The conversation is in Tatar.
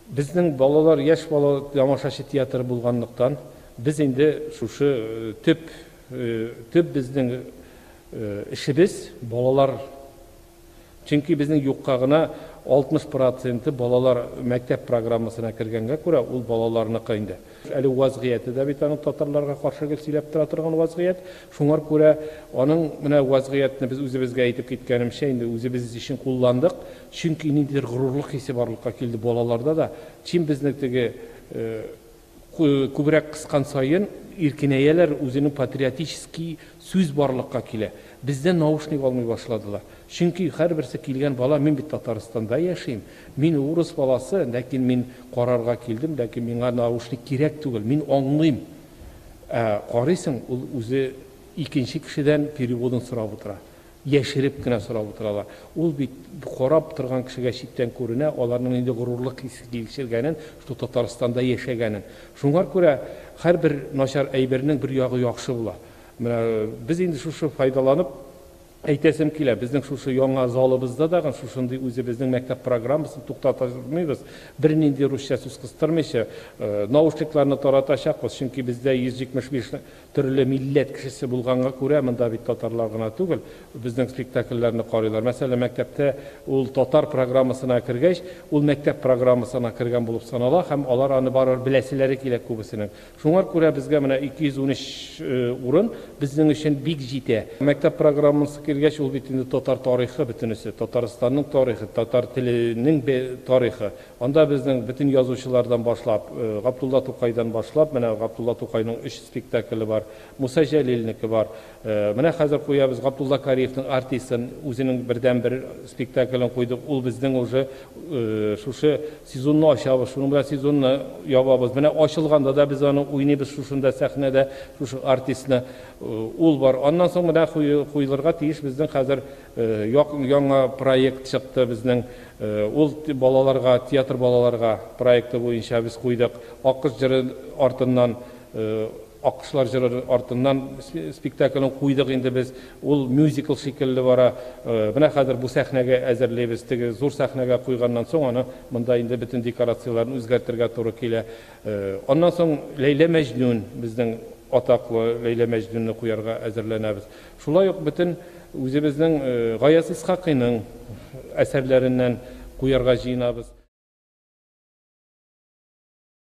Безнең балалар, яшь бала тамашачы театры булганлыктан, без инде шушы төп безнең эшебез балалар. Чөнки безнең юкка гына 60 проценты балалар мәктәп программасына кергәнгә күрә, ул балаларныкы инде. Әле вазгыяте дә бит аның татарларга каршы гел сөйләп тора торган вазгыять. Шуңар күрә аның менә вазгыятьне без үзебезгә әйтеп киткәнемчә инде үзебез өчен кулландык. Чөнки ниндидер горурлык хисе барлыкка килде балаларда да. Чем безне теге күбрәк кыскан саен иркенәяләр, үзенең патриотический сүз барлыкка килә. Бездән наушник алмый башладылар. Чөнки һәрберсе килгән бала, мин бит Татарстанда яшим, мин урыс баласы, ләкин мин карарга килдем, ләкин миңа наушник кирәк түгел, мин аңлыйм. Ә карыйсың, ул үзе икенче кешедән переводын сорап утыра. Яшереп кенә сорап утыралар. Ул бит карап торган кешегә читтән күренә, аларның инде горурлык хисе кичергәнен, что Татарстанда яшәгәнен. Шуңар күрә һәрбер начар әйбернең бер ягы яхшы була. Менә без инде шушы файдаланып әйтәсем килә, безнең шушы яңа залыбызда да шушындый үзебезнең мәктәп программасын туктатмыйбыз. Бернинди русча сүз кыстырмыйча, наушникларны таратачакбыз, чөнки бездә 175 төрле милләт кешесе булганга күрә, монда бит татарлар гына түгел, безнең спектакльләрне карыйлар. Мәсәлән, мәктәптә ул татар программасына кергәч, ул мәктәп программасына кергән булып санала һәм алар аны барыбер беләселәре килә күбесенең. Шуңар күрә безгә менә 213 урын безнең өчен бик җитә. Мәктәп программасы килгәч, ул бит инде татар тарихы бөтенесе, Татарстанның тарихы, татар теленең тарихы. Анда безнең бөтен язучылардан башлап, Габдулла Тукайдан башлап, менә Габдулла Тукайның 3 спектакле бар, Муса Җәлилнеке бар. Менә хәзер куябыз Габдулла Кариевның артистын, үзенең бердәнбер спектаклен куйдык. Ул безнең уже шушы сезонны ачабыз, шуның белән сезонны ябабыз. Менә ачылганда да без аны уйныйбыз шушында сәхнәдә, шушы артистны. Ул бар. Аннан соң менә куелырга тиеш безнең хәзер яңа проект чыкты безнең. Ул балаларга, театр балаларга проекты буенча без куйдык. Аккош җыры артыннан, Аккошлар җыры артыннан спектаклен куйдык инде без. Ул мюзикл шикелле бара. Менә хәзер бу сәхнәгә әзерлибез. Теге зур сәхнәгә куйганнан соң аны монда инде бөтен декорацияләрен үзгәртергә туры килә. Аннан соң Ләйлә Мәҗнүн, безнең атаклы Ләйлә Мәҗнүнне куярга әзерләнәбез. Шулай ук бөтен үзебезнең Гаяз Исхакыйның әсәрләреннән куярга җыенабыз.